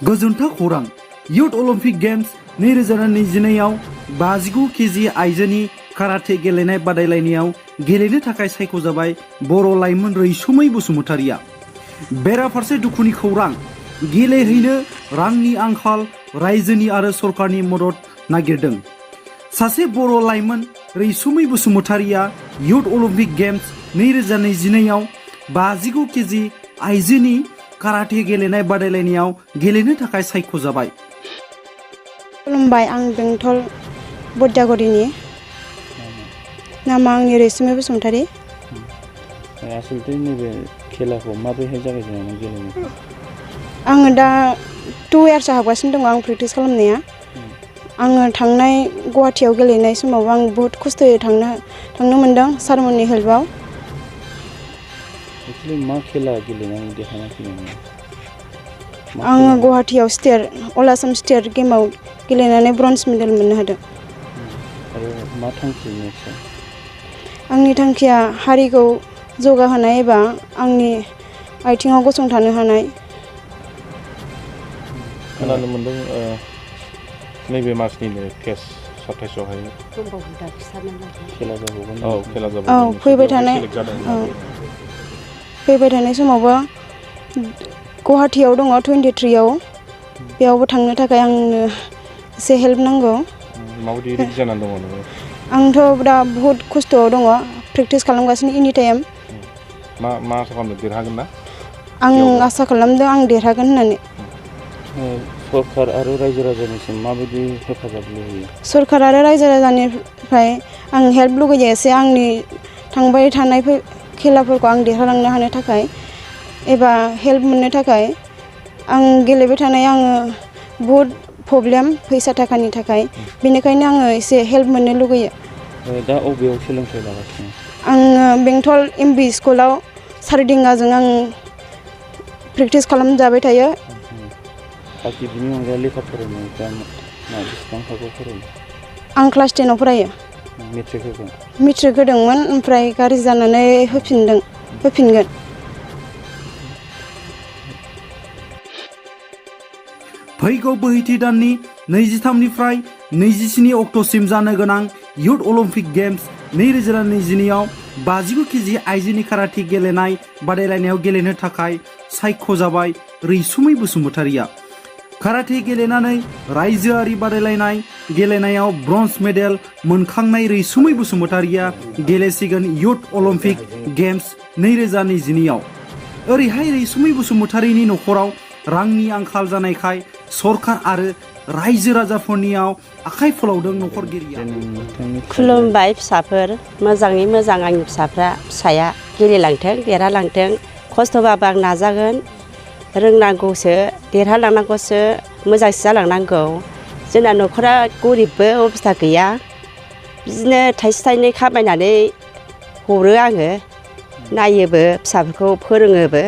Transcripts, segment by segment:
गोजोनथाव खौरां youth Olympic games 2022 आव 59 केजि आइजोनि काराटे गेलेनाय बादायलायनायाव गेलेनो थाखाय सायख'जाबाय बर' लाइमोन रैसुमै बसुमतारिया। बेराफारसे दुखुनि खौरां गेलेहैनो रांनि आंखाल रायजोनि आरो सरकारनि मदद नागिरदों। सासे बर' लाइमोन रैसुमै बसुमतारिया युथ अलिम्पिक गेम्स 2022 आव 59 केजि आइजोनि काराटे गेलेनाय बादायलायनायाव गेलेनो थाखाय सायख'जाबाय। खुलुमबाय, आं बेंटल बदियागुरिनि नामा आंनि रैसुमै बसुमतारि। आसलथे नैबे खेलाखौ माबोरैहाय जागायजेननानै गेलेनो? आङो दा 2 इयार्स हाबगासिनो दङ आं प्रेक्टिस खालामनाया। आङो थांनाय गुवाहाटियाव गेलेनाय समाव आं बहुत खस्थ'यै थांनो मोनदों सारमोननि हेल्पआव। एक्चुअली मा खेला गेलेनानै देरहाना फैनायमोन? आङो गुवाहाटियाव अल आसाम स्टेट गेमाव गेलेनानै ब्रन्ज मेडेल मोननो हादों। आरो मा थांखि नेक्स्ट? आंनि थांखिया हारिखौ जौगाहोनाय एबा आंनि आथिङाव गसंथानो हानाय। खोनानो मोनदों नैबे मासनिनो केस 27 आवहाय खेला जाबावगोन। खेला जाबावगोन। औ, फैबाय थानाय समावबो गुवाहाटियाव दङ 23 आव बेयावबो थांनो थाखाय आंनो एसे हेल्प नांगौ। माबायदि रेडि जानानै दङ नोङो? आंथ' दा बहुत खस्थ'आव दङ, प्रेक्टिस खालामगासिनो एनि टाइम। मा आसा खालामदों, देरहागोन ना? आं आसा खालामदों आं देरहागोन होननानै। सरकार आरो रायजो राजानिसिम माबायदि हेफाजाब लुबैयो? सरकार आरो रायजो राजानिफ्राय आं हेल्प लुगैयो एसे आंनि थांबाय थानाय खेलाफोरखौ आं देरहालांनो हानो थाखाय एबा हेल्प मोननो थाखाय। आं गेलेबाय थानाय आङो बहुत प्रब्लेम फैसा थाखानि थाखाय, बेनिखायनो आङो एसे हेल्प मोननो लुगैयो। दा अबेयाव सोलोंथाइ लागासिनो? आङो बेंटल एमबि स्कुलाव सारिदिङाजों आं प्रेक्टिस खालामजाबाय थायो। बाखि बिनि अनगा लेखा फरायनायफ्रा बेसेबां थाखोआव फरायो? आं क्लास 10 आव फरायो। मेट्रिक होगोन? मेट्रिक होदोंमोन, ओमफ्राय गाज्रि जानानै होफिनगोन। फैगौ बोहैथि दाननि 23 निफ्राय 27 अक्ट'सिम जानो गोनां युथ अलिम्पिक गेम्स 2022 आव 59 केजि आइजोनि काराटे गेलेनाय बादायलायनायाव गेलेनो थाखाय सायख'जाबाय रैसुमै बसुमतारिया। काराटे गेलेनानै रायजोआरि बादायलायनाय गेलेनायाव ब्रन्ज मेडेल मोनखांनाय रैसुमै बसुमतारिया गेलेसिगोन युथ अलिम्पिक गेम्स 2022 आव। ओरैहाय रैसुमै बसुमतारिनि न'खराव रांनि आंखाल जानायखाय सरकार आरो रायजो राजाफोरनियाव आखाइ फोलावदों न'खरगिरिया। खुलुमबाय फिसाफोर, मोजाङै मोजां आंनि फिसाया गेलेलांथों, देरहालांथों। खस्थ'बाबो आं नाजागोन, रोंनांगौसो, देरहालांनांगौसो, मोजांसो जालांनांगौ। जोंना न'खरा गरिबबो, अबस्था गैया। बिदिनो थाइसे थाइनै खामायनानै हरो आङो, नायोबो, फिसाफोरखौ फोरोङोबो।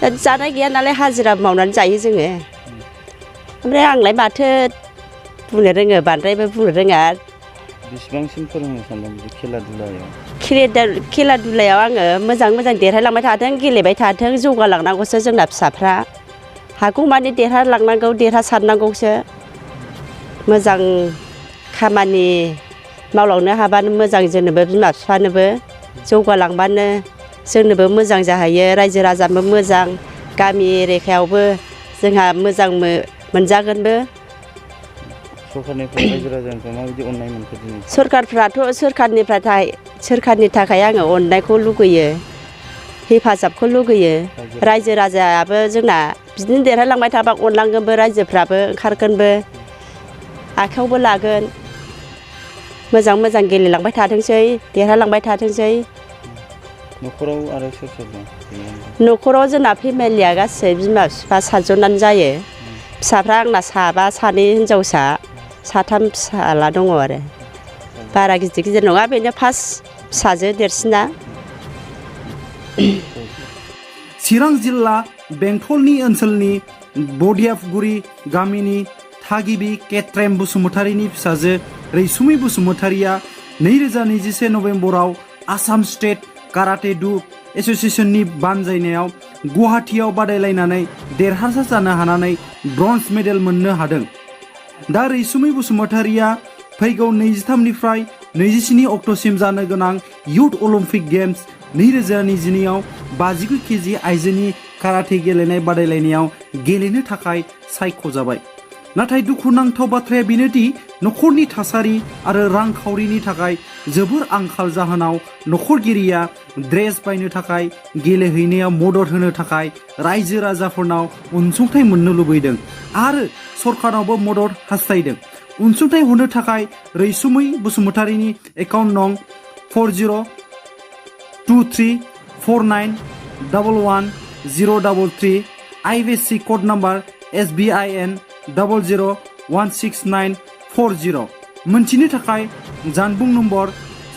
जानाय गैया नालाय हाजिरा मावनानै जायो जोङो। ओमफ्राय आंलाय माथो बुंनो रोङो, बांद्रायबो बुंनो रोङा। बेसेबांसिम फोरोंनो सानदों बिदि खेला दुलायाव? खेला दुलायाव आङो मोजां देरहालांबाय थाथों, गेलेबाय थाथों, जौगालांनांगौसो जोंना फिसाफ्रा। हागौमानि देरहालांनांगौ, देरहासारनांगौसो। मोजां खामानि मावलांनो हाबानो मोजां, जोंनोबो बिमा बिफानोबो जौगालांबानो जोंनोबो मोजां जाहैयो, रायजो राजानोबो मोजां, गामि एरियायावबो जोंहा मोजां मोनजागोनबो। सरकारनिफ्राय रायजो राजानिफ्राय माबायदि अननाय मोनखो दिनै? सोरखारनि थाखाय आङो अननायखौ लुगैयो, हेफाजाबखौ लुगैयो। रायजो राजायाबो जोंना बिदिनो देरहालांबाय थाबा अनलांगोनबो, रायजोफ्राबो ओंखारगोनबो, आखायावबो लागोन। मोजां गेलेलांबाय थाथोंसै, देरहालांबाय थाथोंसै। न'खराव आरो सोर दं? न'खराव जोंना फेमिलिया गासै बिमा बिफा 7 जनानो जायो। फिसाफ्रा आंना 7, 2 हिनजावसा, 3 फिसाला दङ आरो। बारा गिदिर नङा, बेनो फार्स्ट फिसाजो देरसिना। चिरां जिल्ला बेंटलनि ओनसोलनि बदियागुरि गामिनि थागिबि केट्रेम बसुमतारिनि फिसाजो रैसुमै बसुमतारिया 2021 नभेम्बराव आसाम स्टेट काराटे डु एस'सिएशननि बानजायनायाव गुवाहाटीयाव बादायलायनानै देरहासार जानो हानानै ब्रन्ज मेडेल मोननो हादों। दा रैसुमै बसुमतारिया फैगौ 23निफ्राय 27 अक्ट'सिम जानो गोनां इयुथ अलिम्पिक गेम्स 2022आव 59 केजि आइजोनि काराटे गेलेनाय बादायलायनायाव गेलेनो थाखाय सायख'जाबाय। नाथाय दुखुनांथाव बाथ्राया बेनोदि नखरनि थासारि आरो रांखावरिनि थाखाय जोबोर आंखाल जाहोनाव नखरगिरिया ड्रेस बायनो थाखाय गेलेहैनायाव मदद होनो थाखाय रायजो राजाफोरनाव अनसुंथाइ मोननो लुबैदों आरो सरकारनावबो मदद हास्थायदों। अनसुंथाइ होनो थाखाय रैसुमै बसुमतारिनि एकाउन्ट नं 402349111033 IFSC कड नाम्बार SBIN 00169440 मोनथिनो थाखाय जानबुं नम्बर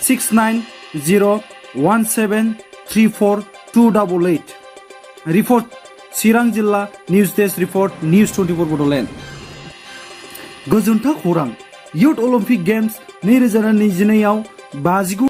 6901734288 रिपर्ट चिरां जिल्ला news desk report news 24 Bodoland. गोजोनथाव खौरां, इयुथ अलिम्पिक गेम्स 2022आव 59